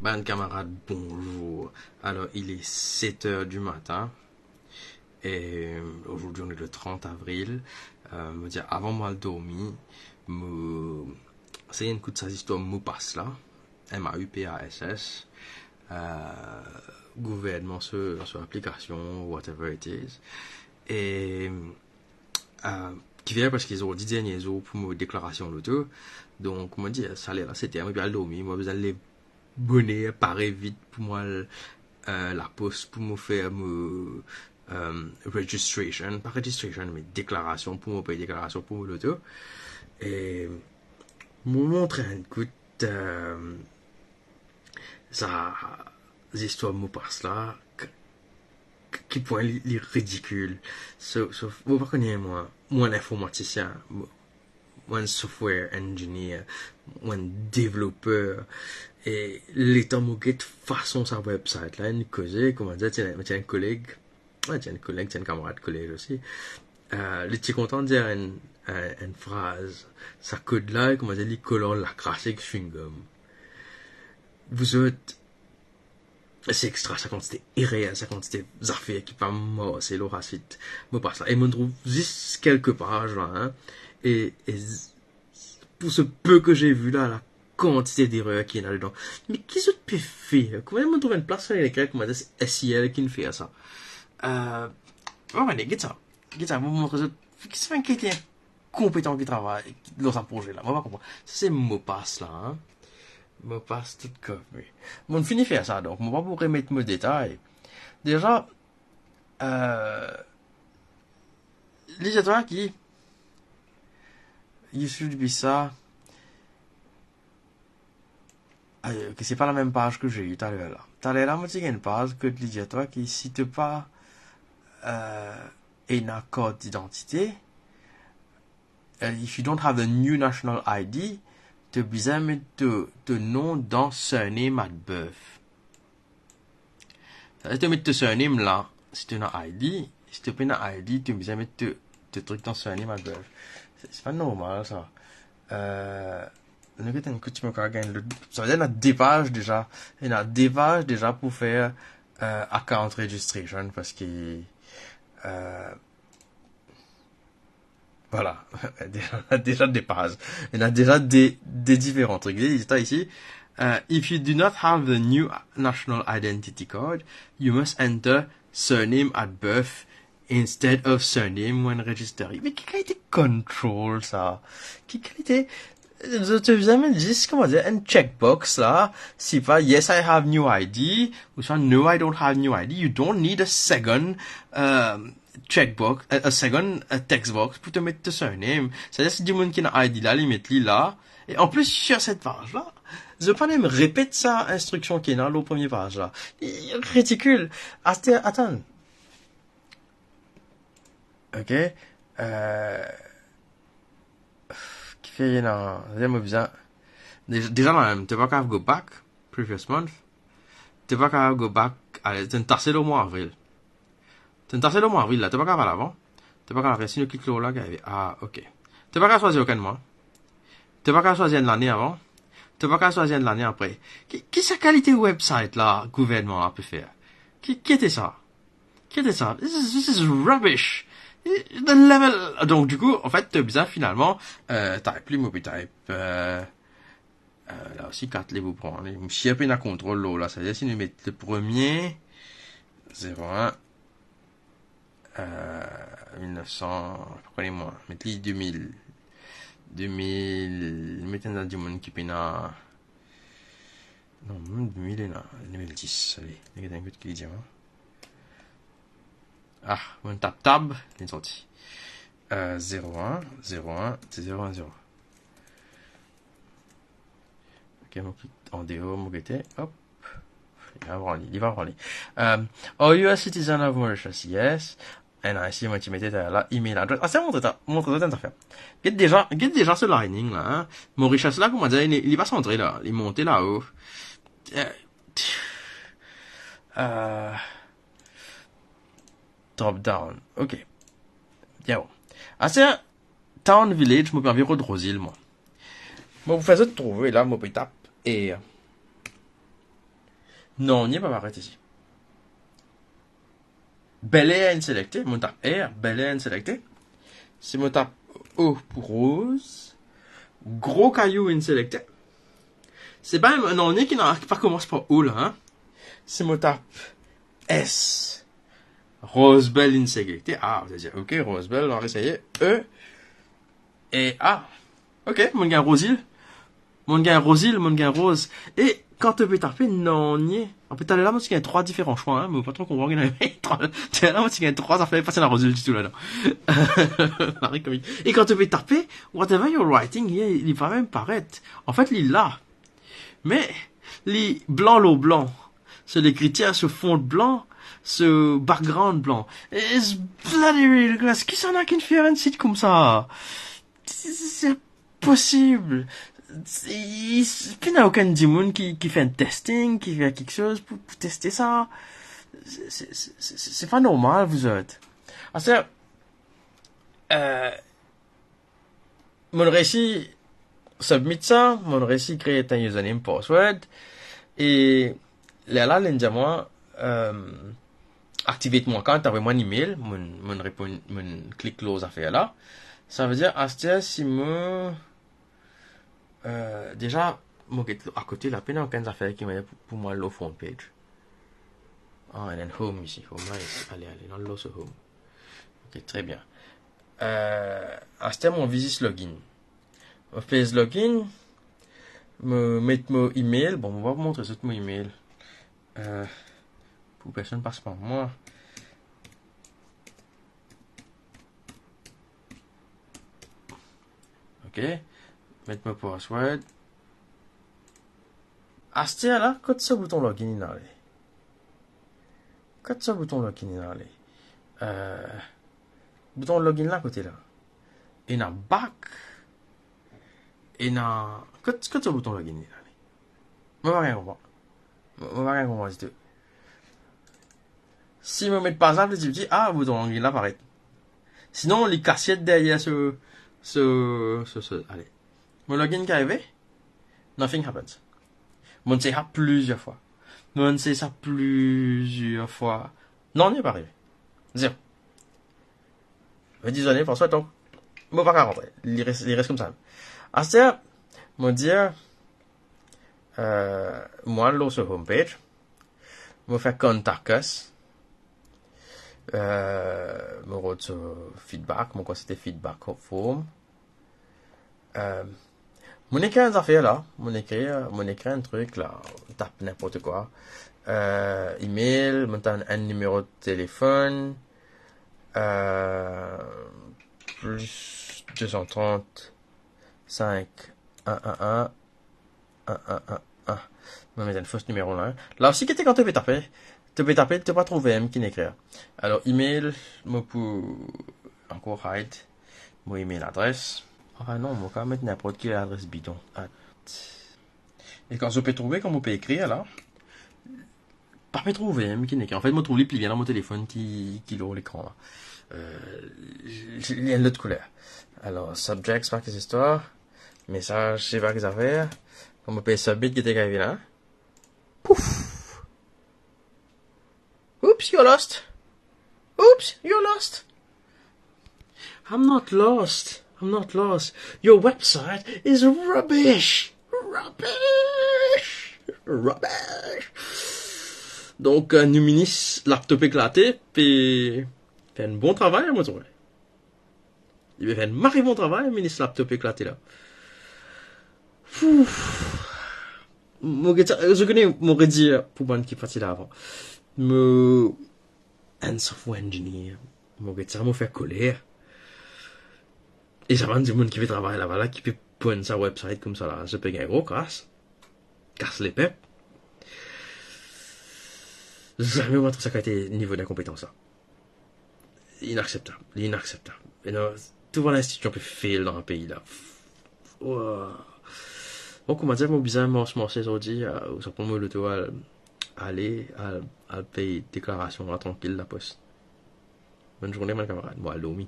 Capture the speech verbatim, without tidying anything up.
Bann kamarad, bonzour. Alors, il est sept heures du matin. Et aujourd'hui, on est le trente avril. Euh, mo dir, avan mo al dormi, mo sey enn kout sa zistwar MOPASS la, M A U P A S S, euh, gouvernman so, so aplikasion, whatever it is. E, euh, kifer, parski zordi dernie zour pou mo deklarasion loto. Donk, mo dir, saler la, sete, mo pe al dormi, mo bizin lev boner, pare vit pou mo al, euh, lapos pou mo fer mo, euh, registration, pa registration, me deklarasion, pou mo pey deklarasion pou mo loto. E mo montre enn kout, euh, sa zistwar MOPASS la, k-, k-, ki pwin li, li ridikil. So, so, mo pa kone mwa, mwa enn informatisien, mo, mwa enn software engineer, mwa enn developer. E letan mo get fason sa website la inn koze, koumadir, ti ena, ti ena enn koleg, ah, ti ena enn koleg, ti ena enn kamarad kolez osi. Euh, li ti kontan dir enn, enn, enn fraz, sa kod la, koumadir, li kol ar lakras ek chewing-gum. Vous autres, se extra, sa kantite erer, sa kantite zafer ki pa marse lor sa sit MOPASS la. E mo trouv zis kelke paz la, hein. E, e z-, pour ce peu que j'ai vu là, la quantité d'erreurs ki ena ladan. Me ki zot pe fer? Kouma mo trouv enn plas la, koumadir, se S E L ki fer sa. Euh, oh, ale, get sa. Get sa, mo montre zot. Ki sa, ki ete konpetan ki travay lor sa proze la. Mo pa konpran. Sa se MOPASS la, hein. MOPASS tout kof, wi. Mo fini fer sa, donk mo pa pou remet mo detay. Deza, euh, li dir twa ki, you should be sa. Ah, ok, c'est pas la même page que j'ai eu tout à l'heure là. Talèr la, mo ti gagn enn paz kot li dir twa ki si to pa, euh, ena kart didantite, euh, if you don't have a new national I D, to bizin met to, to nom dan surname at birth. Savedir to met to surname la, si to ena I D, si to pena I D, to bizin met to, to trik dan surname at birth. Se, se pa normal, sa. Euh, nou get enn kout mo kav gagn lot. Savedir, ena de paz deza. Ena de paz deza pou fer, euh, account registration, parski, euh, Voilà. Deza, deza de paz. Ena deza de, de diferan trik. Li dir twa isi, euh, if you do not have a new national identity card, you must enter surname at birth instead of surname when registering. Me ki kalite control sa? Ki kalite, to bizin met zis, koumadir, enn checkbox la, si pa, "Yes, I have new I D," ouswa, "No, I don't have new I D." You don't need a second, um, checkbox, a, a second, a text box pou to met to surname. Savedir si dimoun ki ena I D la, li met li la. E anplis, sir set paz la, zot pa mem repet sa instriksion ki ena lor premie paz la. Li ridikil. Aster, atann. Ok. Euh, kifer ena, mo bizin, deza, deza la mem, to pa kav go back previous month. To pa kav go back, ale, to'nn tase lor mwa avril. To'nn tase lor mwa avril la, to pa kav al avan. To pa kav al avan, si nou klik lor la, kav arive. Ah, ok. To pa kav swazir okenn mwa. To pa kav swazir enn lane avan. To pa kav swazir enn lane apre. Ki, ki sa kalite website la, gouvernman la pe fer? Ki, ki ete sa? Ki ete sa? This is, this is rubbish. The level. Donk, dikou, anfet, to bizin finalman, euh, type li, mo pe type, euh, euh, la osi, kat li pou pran li. Misie pena kontrol lor la, savedir si nou met le premier, zéro un, euh, mil neuf cents, pa kone mwa, met li deux mille. Deux mille, met enn dimoun ki pena, non, mem deux mille ena, deux mille dix, ale, nou get enn kout ki li dir mwa. Ah, mo tap tab, li sorti. Euh, zéro un, zéro un, zéro un, zéro. Ok, mo kit an deor, mo gete, hop. Li va pran li, li va pran li. Euh, are you a citizen of Mauritius? Yes. And I see, mo ti mete la, email address. Ah, sa montre ta, montre ta enn zafer. Get deza, get deza so lining la, hein. Mauritius la, koumadir, li, li pa santre la, li monte lao. Euh, euh, Top down. Ok. Yo. Aster, town, village, mo pe anvi rod Rosil, mwa. Mo pou fer zot trouve la, mo pe tap, e, Nanye pa paret isi. Bel Air inn selekte, mo tap Air, Bel Air inn selekte. Si mo tap O pou roz, gro kayou inn selekte. Se pa nanye ki, ki pa koumans par O la, hein. Si mo tap S, Rose Belle inn selekte. Ah, ou dir, ok, Rose Belle, nou al eseye. E, e, ah, ok, mo'nn gagn Rosil. Mo'nn gagn Rosil, mo'nn gagn Roz. E kan to pe tape, nanye. Anfet, taler la, mo ti gagn trwa diferan swa, hein, mo pa tro konpran ki ena trwa. Taler la, mo ti gagn trwa zafer, pa ti ena Rosil ditou ladan. Mari komik. E kan to pe tape, whatever you're writing here, li pa mem paret. Anfet, li la. Me li blan lor blan. So lekritir, so fon blan, so background blan. It's bloody ridiculous. Kisannla ki fer enn sit koumsa? Se, se, se posib. Se, se, pena okenn dimoun ki, ki fer enn testing, ki fer kiksoz pou, pou teste sa. Se, se, se, se, se, se pa normal, vous autres. Aster, euh, mo'nn resi submit sa, mo'nn resi kree enn username, password, e lerla, li'nn dir mwa, euh, activate mon account, avoy mwa enn email, mo'nn, mo'nn reponn, mo'nn klik lor zafer la. Savedir, aster, si mo, euh, deza, mo get akote la, pena okenn zafer ki mannyer pou, pou mwa al lor front page. Ah, ena enn home isi, home la isi. Ale, ale, nou al lor so home. Ok, tre bien. Euh, aster, mo anvi zis login. Mo pez login, mo met mo email. Bon, mo pa montre zot mo email. Euh, pou personn pas par mwa. Ok. Met mo password. Aster la, kot so bouton login inn ale? Kot so bouton login inn ale? Euh, bouton login la, kote la? Ena back. Ena, kot, kot so bouton login inn ale? Mo pa gagn konpran. Mo, mo pa gagn konpran ditou. Si mo met pa sa, li dir, ah, bouton login la paret. Sinon, li kasiet deryer so, so, so, so, ale. Mo login ki arive, nothing happens. Mo'nn save sa plizier fwa. Mo'nn save sa plizier fwa. Nanye pa arive. Zero. Mo dir zot, François, donk, mo pa kapav rantre. Li res, li res koumsa. Aster, mo dir, euh, mo al lor so home page, mo fer contact us, euh, mo rod so feedback, mo krwar se ti feedback form. Euh, mo'nn ekrir enn zafer la, mo'nn ekrir, mo'nn ekrir enn trik la, tap ninport kwa. Euh, email, mo'nn tann enn nimero telefonn, euh, plus deux cent trente, cinq, un un un, un un un un. Mo met enn fos nimero la, hein. La osi, gete kan to pe tape, to pe tape, to pa trouve mem ki inn ekrir. Alor, email, mo pou ankor hide mo email adres. Anfin non, mo kapav met ninport ki adres bidon. At. E kan zot pe trouve kouma mo pe ekrir la, pa pe trouve mem ki inn ekrir. Anfet, mo trouv li pli bien dan mo telefonn ki, ki lor lekran la. Euh, li enn lot kouler. Alor, subject, pa ki zistwar. Mesaz, se pa ki zafer. Kan mo pe submit, gete ki arive la. Pouf! Oops, you're lost. Oops, you're lost. I'm not lost. I'm not lost. Your website is rubbish. Rubbish. Rubbish. Donk, euh, nou minis Laptop Eklate pe fer enn bon travay, mo trouve. Li pe fer enn mari bon travay, minis Laptop Eklate la. Pouf. Mo get sa, zot kone, mo redir pou bann ki pati la avan. Mo enn software engineer. Mo get sa, mo fer koler. E sa bann dimoun ki pe travay laba la, ki pe ponn sa website koumsa la, zot pe gagn gro kras. Kas lepep. Zame mo trouv sa kalite nivo dinkonpetans la. Inakseptab, li inakseptab. E non, tou bann institusion pe fail dan pei la. Wa. Bon, koumadir mo bizin mars, marse zordi, euh, ou sa pran mo loto al, ale, al, al pey deklarasion la trankil lapos. Bonn zourne, bann kamarad. Mo al dormi.